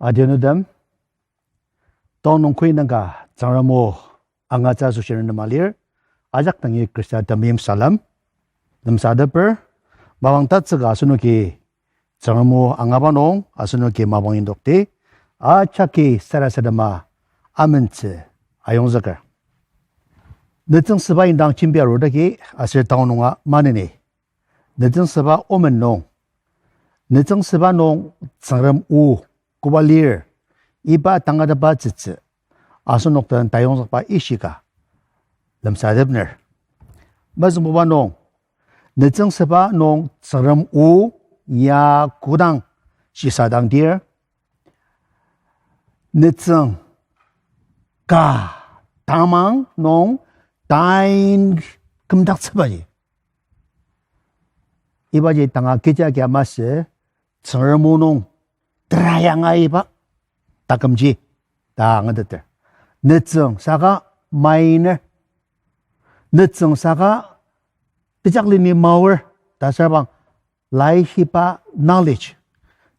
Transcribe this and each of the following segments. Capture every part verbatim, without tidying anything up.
Adianutem, taonung koi nungka Tsüngrem o angatsü asoshi renema lir, ajak dangi Khrista temeim salem. Lemsateper, mapang tatsüka asenoki Tsüngrem o angaba nung asenoki mapang indokti, ajaki sarasadema amentsü ayongzüker. Nütsüngsüba indang jembi arudaki aser taonunga maneni, nütsüngsüba omen nung, nütsüngsüba nung Tsüngrem o koba lir, iba tangatetba tsütsü asenok den tayongzükba ishika lemsatepner. Mezüngbuba nung, nütsüngsüba nung Tsüngrem o ya kodang shisadangdir, nütsüng ka tamang nung tain kümdaktsübaji, ibaji tanga kecha kia masü, Tsüngrem o nung terayanga iba takümji ta angateter. Nütsüng saka minor, nütsüng saka tejakleni maor ta asürbang, laishiba knowledge,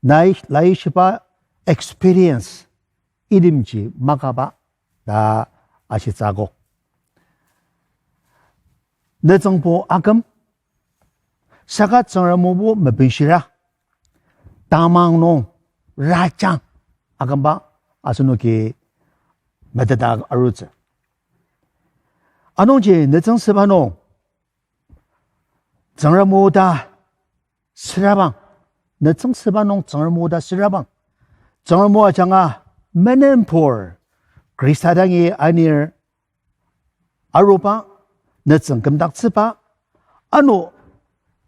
lai- laishiba experience, itemji makaba ta ashitsü akok. Nütsüngbo aküm, saka Tsüngrem obo mepenshira, tamang nung rajang akümba asenoki meteta arutsü. Anungji nütsüngsüba nung Tsüngrem o ta sürabang, nütsüngsüba nung Tsüngrem o ta sürabang, Tsüngrem o ajanga menenpur Khrista dangi anir aruba, nütsüng kümdaktsüba, ano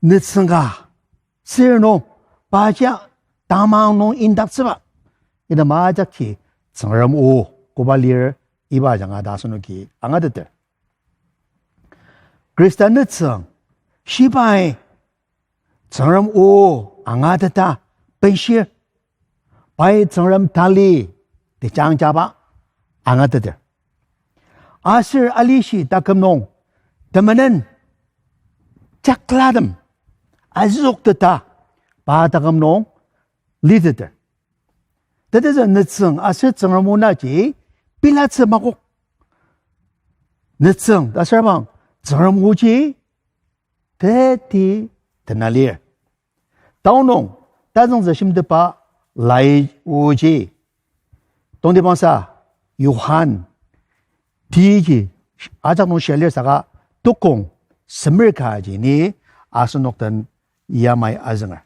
nütsüng ka sür nung paja tamang nung indaktsüba, item ajaki Tsüngrem o koba lir iba ajanga ta asenoki angateter. Khrista nütsüng shibai Tsüngrem o angateta benshir, pai Tsüngrem tali tejangjaba angateter. Aser alishi taküm nung temenen jaklatem azüokteta pa taküm nung liteter. Tetezü nütsüng aser Tsüngrem o naji pilatsü makok. Nütsüng ta asürbang Tsüngrem oji teti tena lir. Taonung tazüngtsü shimteba lai oji, tongtibangsa Johan tiji ajak nung shia lir saka tukong semer kaji ni asenok den yamai azünger.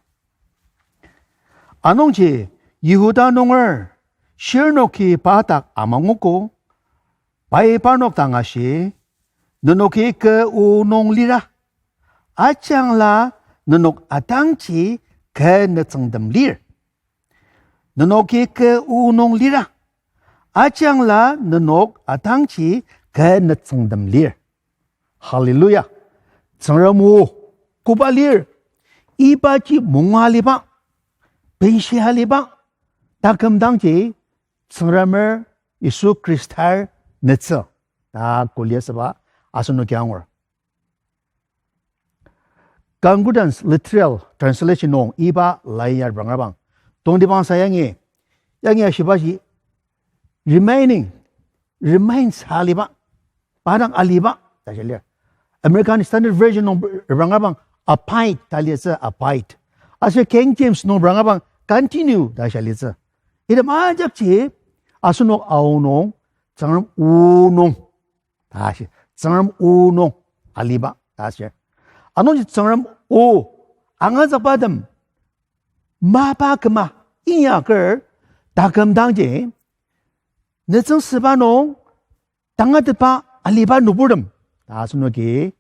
Anungji Yihuda nunger shirnoki pa dak amanguogo, pai parnok dang ashi, nenoki kü o nung lira, ajangla nenok atangji kü nütsüngtem lir. Nenoki kü o nung lira, ajangla nenok atangji kü nütsüngtem lir. Hallelujah. Tsüngrem o koba lir, ibaji munga aliba, benshia aliba taküm dangji Tsüngremer Yisu Khristar nütsüng ta kolia süba asenoki angur. Concordance Literal Translation nung iba lai ya repranga bang, tongtibangsa yangi, yangi ashibaji remaining, remains aliba, pa dang aliba ta shia lir. American Standard Version nung repranga bang abide ta liasü, abide. Aser King James nung repranga bang continue ta shia litsü. Item ajakji asenok aonung, Tsüngrem o nung ta shi, Tsüngrem o nung aliba ta shi. Anungji Tsüngrem o angazükbatem mapa küma inyaker taküm dangji nütsüngsüba nung tangatetba aliba nüburtem ta asenoki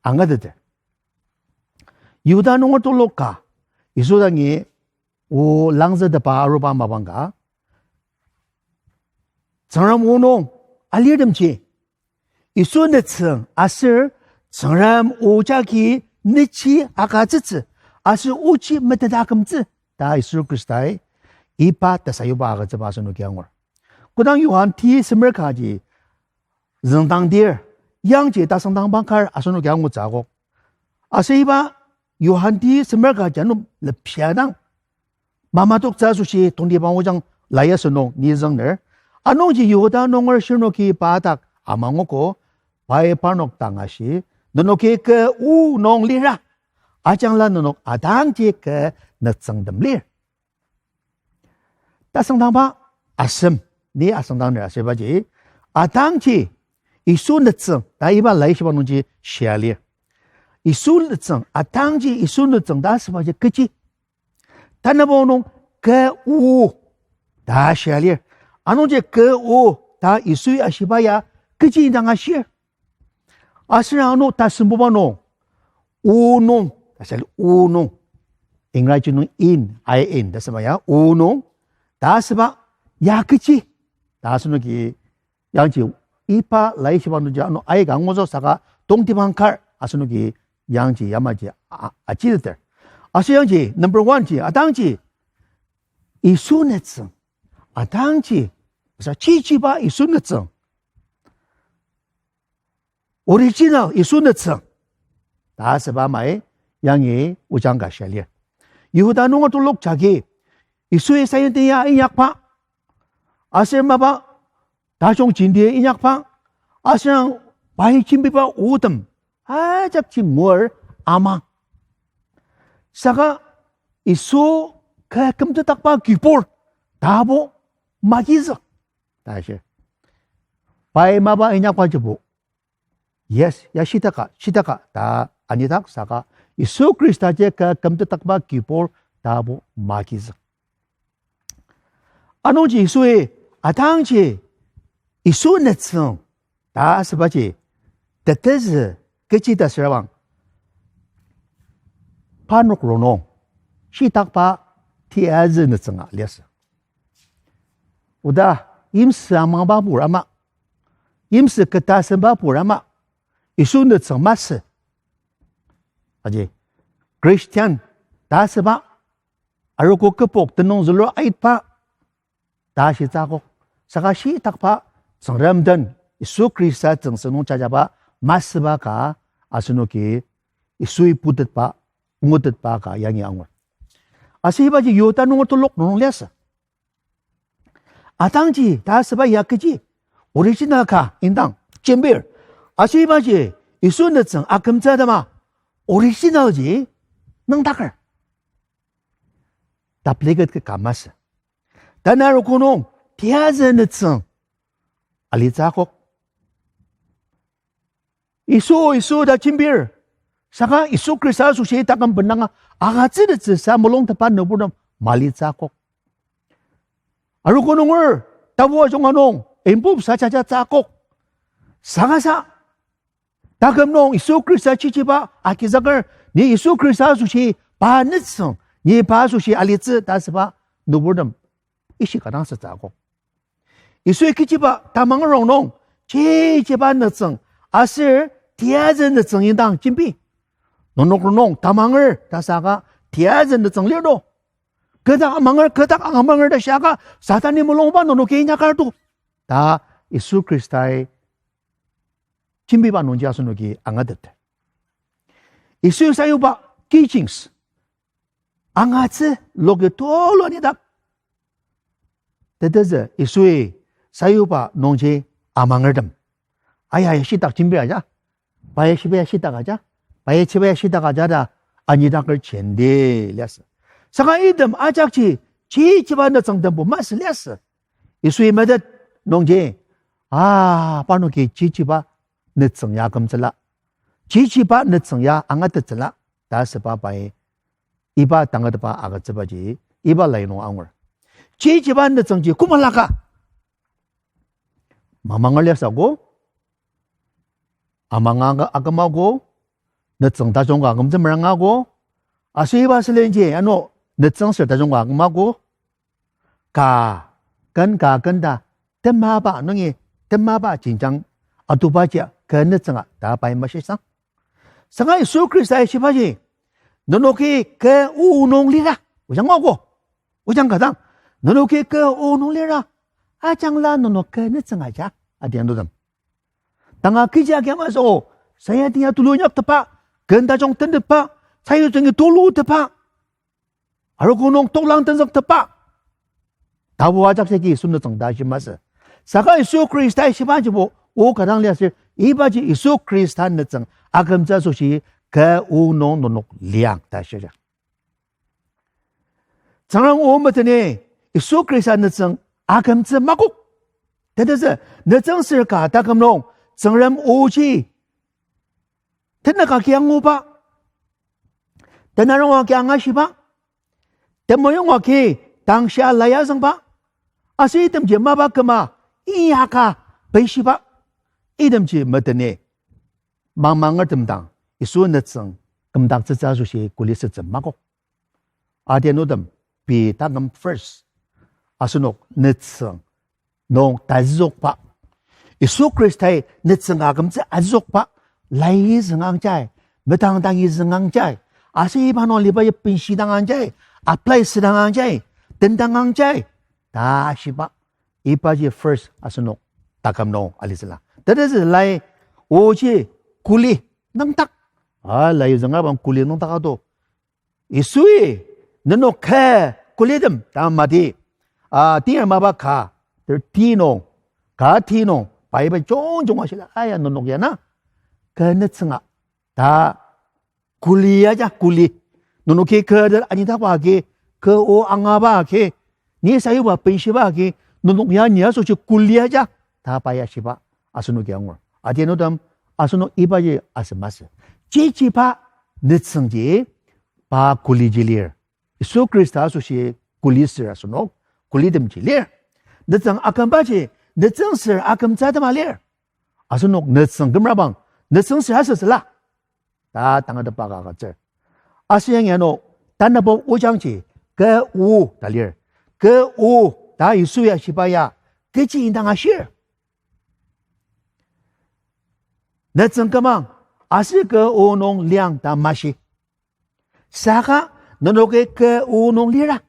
angateter. Yihuda nunger tulu ka Yisu dangi o langzütepa aruba mapang ka, Tsüngrem o nung alirtemji Yisu nütsüng aser Tsüngrem o jagi nüji agütsütsü aser oji meteta akümtsü ta Yisu Khristai iba tesayuba agütsüba asenoki angur. Kodang Johan ti semer kaji züngdangdir, yangji tasüngdangba kar asenoki angutsü akok. Aser iba Johan ti semer kaji ano lepshia dang mamatoktsü asoshi tongtibang ojang lai asünung ni züngner. Anungji Yihuda nunger shirnoki pa dak amangogo, pai parnok dang ashi, nenoki kü o nung lira, ajangla nenok atangji kü nütsüngtem lir. Tasüngdangba asem, ni asüngdangner asübaji, atangji Yisu nütsüng ta iba laishiba nungji shia lir. Yisu nütsüng, atangji Yisu nütsüng ta asübaji kechi. Tanabo nung kü o ta shia lir. Anungji kü o ta Yisui ashiba ya kechi indang ashir. Aser ano tasembuba nung, o nung, ta shia lir o nung. Ingraji nung in, I N, ta asüba ya, o nung, ta asüba ya kechi. Ta asenoki yangji iba laishiba nungji ano aika angutsü saka tongtibang kar asenoki yangji yamaji a, a, achiteter. Aser yangji number one ji, atangji Yisu nütsüng. Atangji, sa chichiba Yisu nütsüng. Original Yisu nütsüng ta asüba amai yangi ojang ka shia lir. Yihuda nunger telok jagi Yisui sayutem ya inyakba, aser mapa tajung jenti inyakba, aser pai jembiba otem ajakji ngur ama. Saka Yisu kü kümtetdakba kibur tabo magizük ta shir. Pai mapa inyakba jibo, yes, ya shitaka, shitaka ta anidak saka Yisu Khrista ji kü kümtetdakba kibur tabo magizük. Anungji Yisui atangji Yisu nütsüng ta asübaji tetezü kechi ta süra bang, parnok rongnung shitakba tiyazü nütsünga liasü. Oda yimsü amangba pur ama, yimsü ketasemba pur ama, Yisu nütsüng masü. Aji Christian ta asüba, arogo kübok tenüng zülur aitba ta shitsü akok. Saka shitakba Tsüngrem den Yisu Khrista tsüngsü nung jajaba masüba ka asenoki Yisui putetba, ngutetba ka yangi angur. Aser ibaji Yihuda nunger telok nung liasü. Atangji ta asüba ya kechi, original ka indang jembir. Aser ibaji Yisu nütsüng akümtsü atema original ji nüngdaker, duplicate ka masü. Tanü arogo nung tiyazü nütsüng alitsü akok. Yisu, Yisu ta jembir. Saka Yisu Khrista asoshi taküm benanga agütsütettsüsa mulungtepa nüburtem malitsü akok. Arogo nunger tapu ajunga nung impupsa jajatsü akok. Saka sa taküm nung Yisu Khrista chichiba agizüker, ni Yisu Khrista asoshi pa nütsüng, ni pa asoshi alitsü ta asüba nüburtem ishi kadangsütsü akok. Yisui kechiba tamanger rongnung, chichiba nütsüng aser tiyazü nütsüng indang jembi. Nenok rongnung tamanger ta saka tiyazü nütsüng lir to. Kü dak amanger, kü dak amanger ta shiaka Satani mulungba nenoki inyakar to ta Yisu Khristai jembiba nungji asenoki angatet. Yisui sayuba teachings angatsü loki tulu anidak. Tetezü Yisui sayuba nungji amangertem, aya ya shitak jembir aja, pa ya shiba ya shitak aja, pa ya chiba ya shitak aja ta anidaker jenti liasü. Saka item ajakji chichiba nütsüngtembo masü liasü. Yisui metet nungji, a, parnoki chichiba nütsüng ya kümtsüla, chichiba nütsüng ya angatettsüla ta asüba pai iba tangatetba agütsübaji iba lai nung angur. Chichiba nütsüngji koba laka? Mamanger liasü ko, amanga akümako, nütsüng tajung ka akümtsü merangako, aser iba sülenji ano nütsüng ser tajung ka akümako, ka, ken ka ken ta temaba nungi temaba jenjang atubaji kü nütsünga ta pai mashisang. Saka Yisu Khristai shibaji, nenoki kü o nung lira, ojang ako, ojang ka dang, nenoki kü o nung lira, ajangla nenok kü nütsünga ja, adianutem. Tanga kechi agia masü, saya tia tulu inyaktepa, ken tajung tentepa, sayutsüngi tulu tepa, arogo nung toklang tenzüktepa, Tapu ajak jagi Yisu nütsüng ta shimasü. Saka Yisu Khrista shibajibo o ka dang liasür, ibaji Yisu Khrista nütsüng akümtsü asoshi kü o nung nenok liang ta shia. Tsüngrem o meteni Yisu Khrista nütsüng akümtsü makok. Tetezü, nütsüng sür ka taküm nung, Tsüngrem oji tenük agi anguba, tenarong agi angashiba, temoyong agi tangshia layazüngba, aser itemji mapa küma, inyaka beishiba, itemji meteni mangertem dang, Yisu nütsüng kümdaktsütsü asoshi kuli sütsü makok. Adianutem, pei taküm first. Asenok nütsüng nung tazüzükba, Yisu Khristai nütsüng akümtsü azüzükba, lai züngangjai, metang dangi züngangjai, aser iba nung liba ya benshi dangangjai, apply südangangjai, tendangangjai ta shiba. Ibaji first asenok taküm nung alitsüla. Tetezü lai oji kuli nüngdak. A, lai zünga bang kuli nüngdak ato. Yisui nenok kü kulitem ta madi. A, tir mapa ka, tir ti nung, ka ti nung, pai iba jungjunga shila, aya nenok ya na kü nütsünga ta kuli aja, kuli. Nenoki kü ta anidakba agi, kü o angaba agi, ni sayuba benshiba agi, nenok ya ni asoshi kuli aja ta pa ya shiba asenoki angur. Adianutem, asenok ibaji asü masü. Jijiba nütsüngji pa kuliji lir. Yisu Khrista asoshi kuli sür asenok, kulitemji lir. Nütsüng akümbaji, nütsüng sür akümtsü atema lir. Asenok nütsüng kümrabang, nütsüng sür asütsüla ta tangatetba ka agütsür. Aser yangi ano, tanübo ojangji, kü o ta lir. Kü o ta Yisu ya shiba ya, kechi indang ashir. Nütsüng kümang, aser kü o nung liang ta mashi. Saka nenoki kü o nung lira.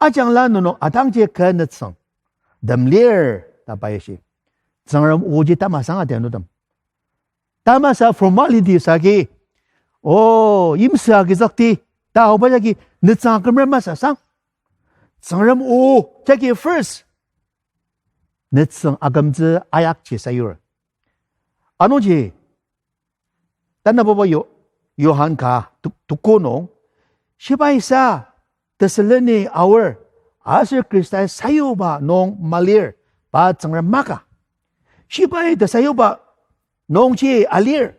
Ajangla nenok atangji kü nütsüng tem lir ta pa ya shi. Tsüngrem oji tamasang adianutem. Tamasa formality sagi, o, yimsü agizükti ta aoba jagi nütsüng akümrem masasang. Tsüngrem o jagi first nütsüng akümtsü ayakji sayur. Anungji, tanüboba Yo-, Johan ka tu-, tuko nung, shibai sa tesüleni aor, aser Khristai sayuba nung malir, pa Tsüngrem maka. Shibai tesayuba nungji alir,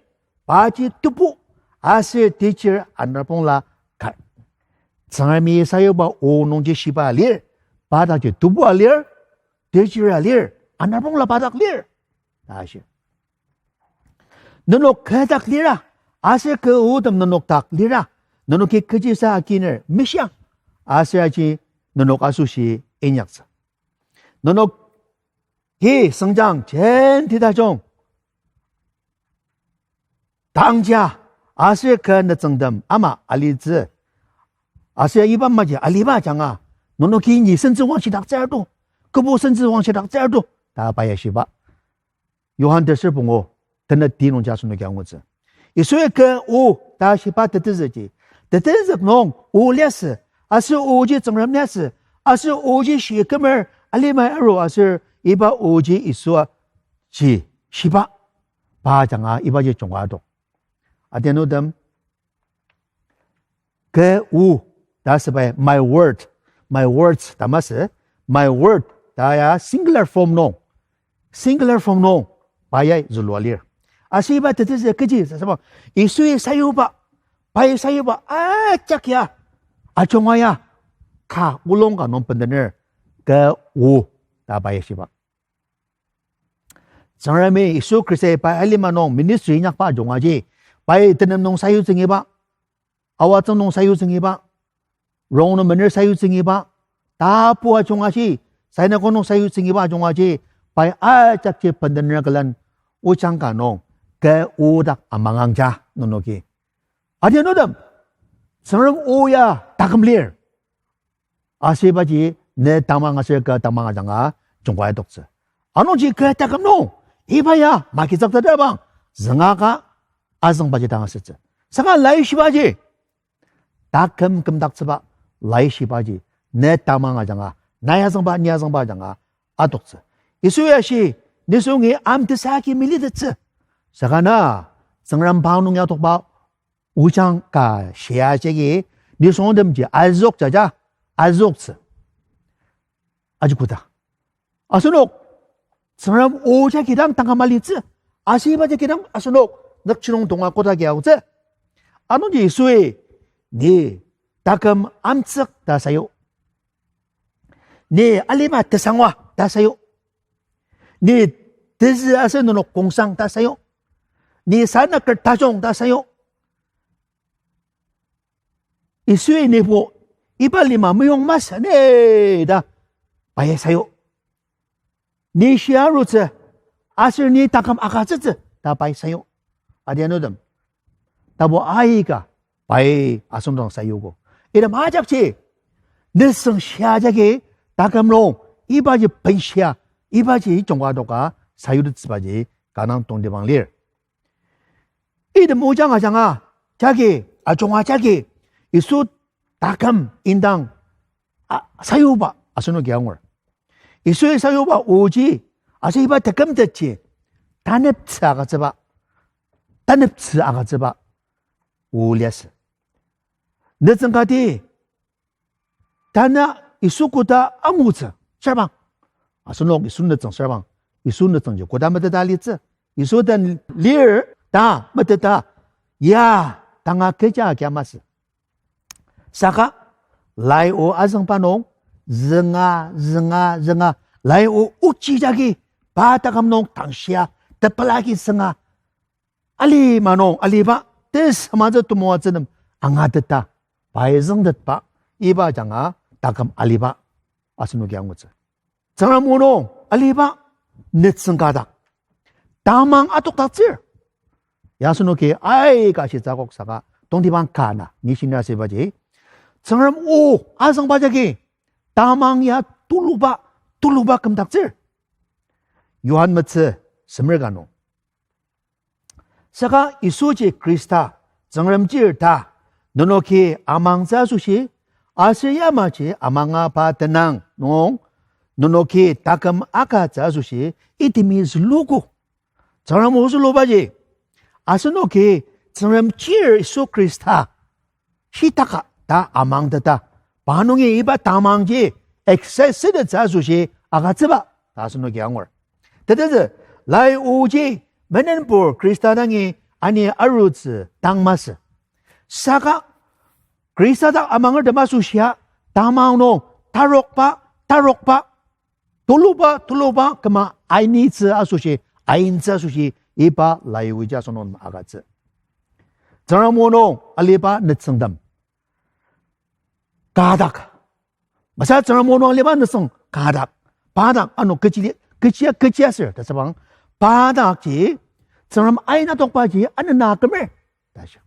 paji tebu, aser tejir anarpongla ka. Tsüngremi sayuba o nungji shiba alir, pa dakji tebu alir, tejir alir, anarpongla pa dak lir ta ashi. Nenok kü dak lira, aser kü otem nenok dak lira, nenoki kechisa akiner mishiang, aser aji nenok asoshi inyaktsü. Nenoki sengjang jenti tajung tangja, aser kü nütsüngtem ama alitsü, aser iba maji aliba ajanga, nenoki ni sentsü wangshidaktsür to, kübo sentsü wangshidaktsür to ta pa ya shiba. Johan teser pungu, tenet ti nungji asenoki angutsü. Yisui kü o ta shiba tetezükji, tetezük nung o liasü, aser oji Tsüngrem liasü, aser oji shi kümer alimai aru aser iba oji Yisua ji shiba, pa ajanga ibaji jungka adok. Adianutem, kü o ta asübai my word, my words ta masü, my word ta ya singular form nung, singular form nung pa ya zülua lir. Aser iba tetezü kechi ta asüba, Yisui sayuba, pai sayuba ajak ya, ajunga ya, ka olung ka nung bendener, kü o ta pa ya shiba. Tsüngremi Yisu Khrista pai alima nung ministry inyakba ajungaji, pai tenem nung sayutsüngiba, awatsüng nung sayutsüngiba, rong nung mener sayutsüngiba, tapu ajungaji, synagogue nung sayutsüngiba ajungaji, pai ajakji bendener külen ojang ka nung, kü o dak amangang ja nenoki. Adianutem, Tsüngrem o ya taküm lir. Aser ibaji ne tamang aser kü tamang ajanga jungka adoktsü. Anungji kü taküm nung, iba ya magizüktetba bang, züngaka azüngbaji dang asütsü. Saka laishibaji, taküm kümdaktsüba, laishibaji, ne tamang ajanga, Na ya züngba, ni ya züngba ajanga atoktsü. Yisu ya shi, nisungi amtesa ki militettsü. Saka na, Tsüngrem pa nung ya tokba ojang ka shia jagi, nisungtemji azok jaja, azoktsü. Aji koda. Asenok, Tsüngrem o jagi dang tangka malitsü. Aser iba jagi dang asenok, nükjidong tonga koda ki aotsü. Anungji Yisui, ni taküm amtsük ta sayu. Ni aliba tesangwa ta sayu. Ni tezü aser nenok kongsang ta sayu. Ni sanaker tajung ta sayu. Yisui nibo iba lima meyong masü ne ta pai sayu. Ni shia arutsü, aser ni taküm agütsütsü ta pai sayu. Adianutem, tapu aika pai asüngdang sayugo. Item ajakji, nisung shia jagi taküm nung, ibaji benshia, ibaji jungka doka sayutettsübaji kanga tongtibang lir. Item ojang ajanga jagi, ajunga jagi, Yisu taküm indang, a, sayuba asenoki angur. Yisui sayuba oji, aser iba takümtetji, taneptsü agütsüba, taneptsü agütsüba o liasü. Nütsüng kati, tanü Yisu koda angutsü, serbang. Asenok Yisu nütsüng serbang, Yisu nütsüngji koda meteta litsü. Yisu den lir ta meteta, ya, tanga kecha kia masü. Saka, lai o azüngba nung, zünga, zünga, zünga, lai o ochi jagi, pa taküm nung tangshia, tepelagi zünga, alima nung aliba, tesamatsü temoatsü nem angateta, pai züngtetba, iba ajanga taküm aliba asenoki angutsü. Tsüngrem o nung aliba nütsüng ka dak, tamang atokdaktsür. Ya asenoki aika shitsü akok saka tongtibang ka na, ni shina asübaji, Tsüngrem o azüngba jagi tamang ya tuluba, tuluba kümdaktsür. Johan metsü semer ka nung. Saka Yisuji Khrista, Tsüngrem chir ta, nenoki amangtsü asoshi, aser yamaji amanga pa tenang nung, nenoki taküm agütsü asoshi, itimi zülugo. Tsüngrem o zülubaji, asenoki Tsüngrem chir Yisu Khrista shitaka ta amangteta, pa nungi iba tamangji access sütettsü asoshi agütsüba ta asenoki angur. Tetezü, lai oji menenpur Khrista dangi ani arutsü dang masü. Saka Khrista dak amangertem asoshia tamang nung tarokba, tarokba, tuluba, tuluba küma ainitsü asoshi, aintsü asoshi iba lai oji asenok nem agütsü. Tsüngrem o nung aliba nütsüngtem ka dak, masa Tsüngrem o nung aliba nütsüng ka dak, pa dak ano kechi, kechia, kechiaser ta sabang, pa dakji Tsüngrem ain atokbaji anena kümer ta shi.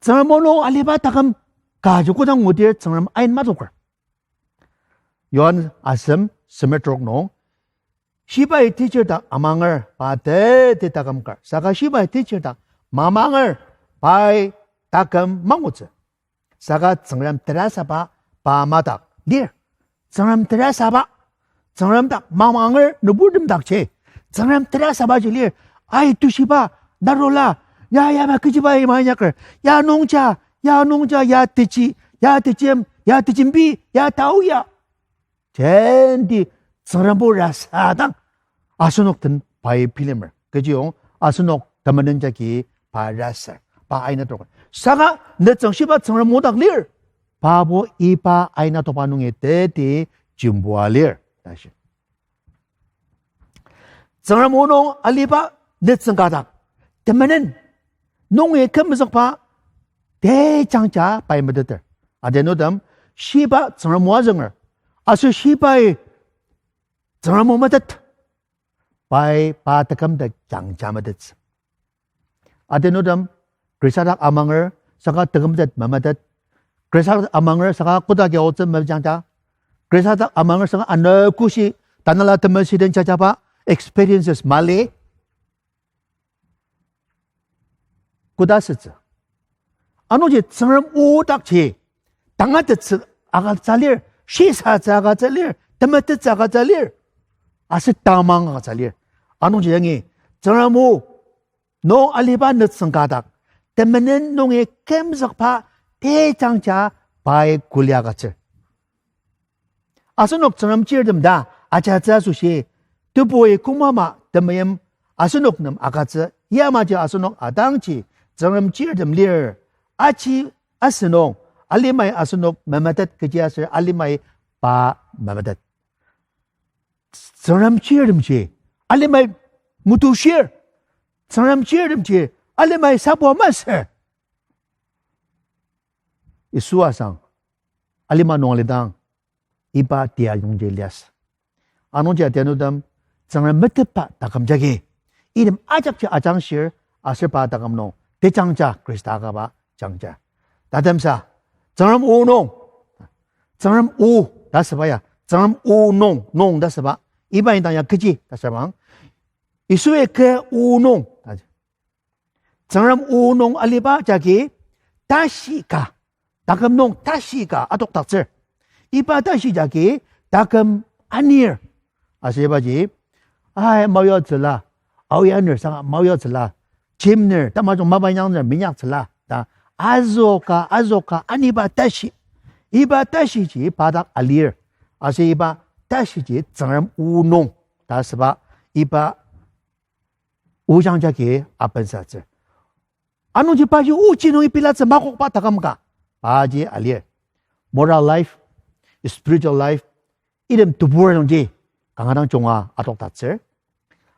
Tsüngrem o nung aliba taküm kaji kodang ngudir Tsüngrem ain matoker. Johan asem semer trok nung, shibai teacher dak amanger pa teti taküm kar. Saka shibai teacher dak mamanger pai taküm mangutsü. Saka Tsüngrem terasaba pa madak lir. Tsüngrem terasaba, Tsüngrem dak mamanger nüburtem dakji, Tsüngrem terasabaji lir. Ai tushiba, narula, ya yaba kechiba ima inyaker, ya nungja, ya nungja, ya techi, ya techim, ya techimbi, ya tao ya, jenti Tsüngrem o rasadang asenok den pai bilemer. Kechiyong asenok temenen jagi pa raser, pa aina toker. Saka nütsüng shiba Tsüngrem o dak lir, pabo iba aina tokba nungi teti jembua lir ta shi. Tsüngrem o nung aliba nütsüng ka dak, temenen nungi kümzükba tejangja pai meteter. Adianutem, shiba Tsüngrem o azünger, aser shibai Tsüngrem o metet, pai pa tekümtet jangja metet. Adianutem, Khrista dak amanger saka tekümtet memetet, Khrista dak amanger saka koda ki aotsü mejangja, Khrista dak amanger saka anogoshi Tanela Temeshiden jajaba experiences mali, koda sütsü. Anungji Tsüngrem o dakji tangatettsü agütsü lir, shisatsü agütsü lir, temetettsü agütsü lir, aser tamang agütsü lir. Anungji yangi, Tsüngrem o nung aliba nütsüng ka dak, temenen nungi kümzükba tejangja pai kuli agütsür. Asenok Tsüngrem chirtem ta ajatsü asoshi, tebui kongmama temeim asenok nem agütsü, yamaji asenok atangji Tsüngrem chirtem lir. Aji asünung, alimai asenok memetet kechi aser alimai pa memetet. Tsüngrem chirtemji alimai mutushir. Tsüngrem chirtemji alimai sabo masür. Yisu asang, alima nung alidang, iba tia yongji liasü. Anungji adianutem, Tsüngrem metetba taküm jagi, item ajakji ajangshir, aser pa taküm nung tejangja Khrista akaba jangja. Tatemsa, Tsüngrem o nung, Tsüngrem o ta süba ya, Tsüngrem o nung, nung ta süba, iba indang ya kechi ta sübang, Yisui kü o nung, Tsüngrem o nung aliba jagi tashi ka, taküm nung tashi ka adokdaktsür. Iba tashi jagi taküm anir. Aser ibaji, ai, maoyatsüla, aoyaner saka maoyatsüla, chimner, tamajung mapa inyakner minyaktsüla ta, azüka, azüka aniba tashi. Iba tashiji pa dak alir. Aser iba tashiji Tsüngrem o nung ta süba, iba o jang jagi apensatsü. Anungji paji oji nungi pilatsü makokba taküm ka, paji alir. Moral life, spiritual life, item tebur nungji kanga dang junga adokdaktsür.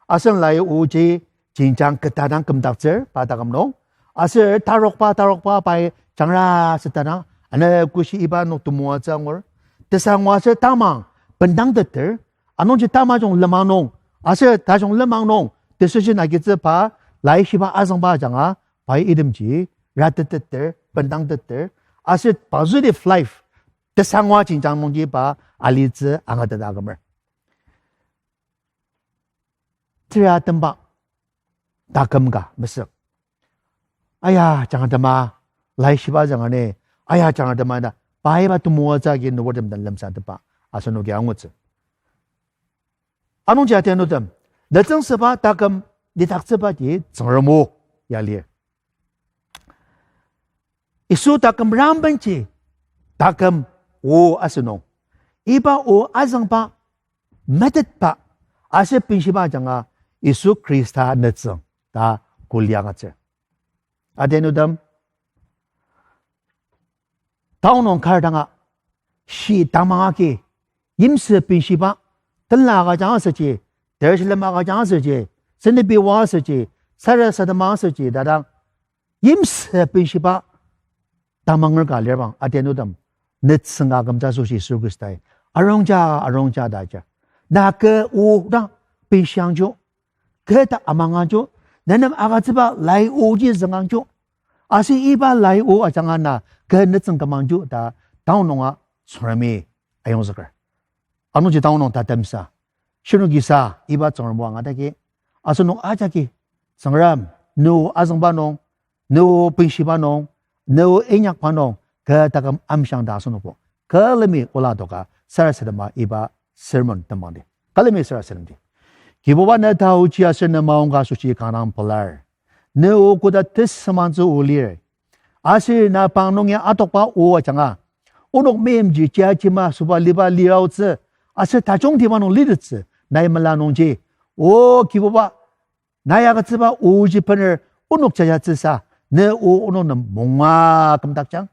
Asen lai oji jenjang keta dang kümdaktsür pa taküm nung. Aser tarokba, tarokba pai jangra seta dang, ane kushi iba nung temoatsü angur. Tesangwa aser tamang bendangteter, anungji tamajung lenmang nung, aser tajung lenmang nung decision agitsü pa, laishiba azüngba ajanga, pai itemji rateteter, bendangteter, aser positive life, tesangwa jenjang nungji pa alitsü angateta akümer. Tera temba taküm ka mesük. Aya, jangatema, laishiba ajanga ni, aya, jangatema ta, pai iba temoatsü agi nüburtem den lemsatepba asenoki angutsü. Anungji adianutem, nütsüngsüba taküm lidaktsübaji Tsüngrem o ya lir. Yisu taküm rambenji taküm o asünung, iba o azüngba, metetba, aser benshiba ajanga Yisu Khrista nütsüng ta kuli agütsür. Adianutem, tao nung kar danga, shi tamang agi, yimsü benshiba, tenla agüjang asüji, Jerusalem agüjang asüji, senibi wa asüji, sarasadema asüji ta dang, yimsü benshiba tamanger ka lirbang, adianutem, nütsüng ka kümtsü asoshi Yisu Khristai arungja, arungja ta ajar. Na kü o dang benshiangjo, kü ta amangangjo, nenem agütsüba lai oji züngangjo, aser iba lai o ajanga na kü nütsüng kümangjo ta tao nunga Tsüngremi ayongzüker. Anungji tao nung tatemsa, shirnokisa iba Tsüngrem o angatagi, asenok ajaki, Tsüngrem, ne o azüngba nung, ne o benshiba nung, ne o inyakba nung, kü taküm amshiang ta asenokbo külemi ola doka sarasadema iba sermon tembangdi. Külemi sarasademdi. Kibuba, ne taochi aser ne maongka asoshi kanga pelar. Ne o koda tesümangtsü o lir. Aser na pang nungi adokba o ajanga, onok meimji jiajima asüba liba liraotsü, aser tajungtiba nung litettsü, nai mela nungji, O Kibuba, nai agütsüba oji bener onok jajatsüsa, ne o onok nem munga kümdakjang.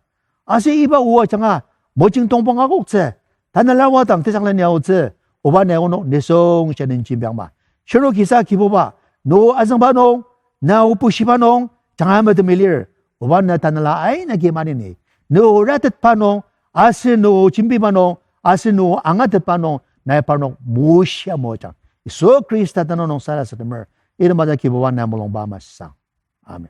Aser iba o ajanga mojing tongpang akoktsü, tanela wadang tejangleni aotsü, oba nai onok nisung sha nung jembiangma. Shirnokisa Kibuba, ne o azüngba nung, ne o bushiba nung, janga metemi lir, oba ne tanela aina agi maneni, ne o ratetba nung, aser ne o jembiba nung, aser ne o angatetba nung, nai parnok moshia mojang. Yisu Khrista tenüng nung sarasademer, item aja Kibuba nai mulungba masang. Amen.